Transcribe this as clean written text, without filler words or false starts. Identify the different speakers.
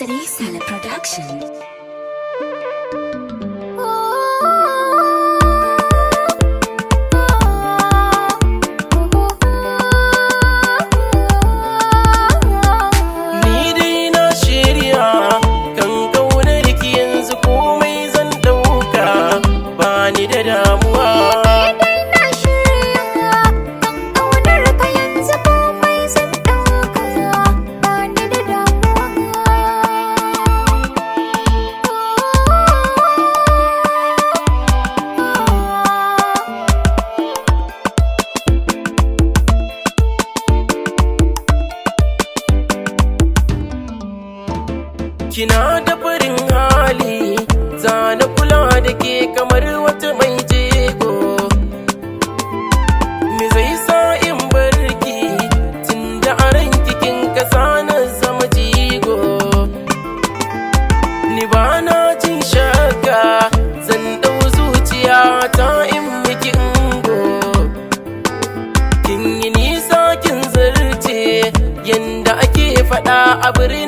Speaker 1: Sadi Sala Production.
Speaker 2: Ni dai na shirya kan kaunar ki, yanzu komai zan ɗauka, ba ni da damuwa.
Speaker 3: Na shirya kan ƙaunar ka, yanzu komai zan ɗauka, ba ni da damuwa.
Speaker 2: Kina da farin hali, zana kula da ke kamar wata mai jego. Me zai sa in barki, tunda a ranki kin kasa na zama jigo? Ni ba na jin shakka, zan ɗau zuciya ta in miki ingo. Kin yi nisa, kin zarce yanda ake faɗa a birni.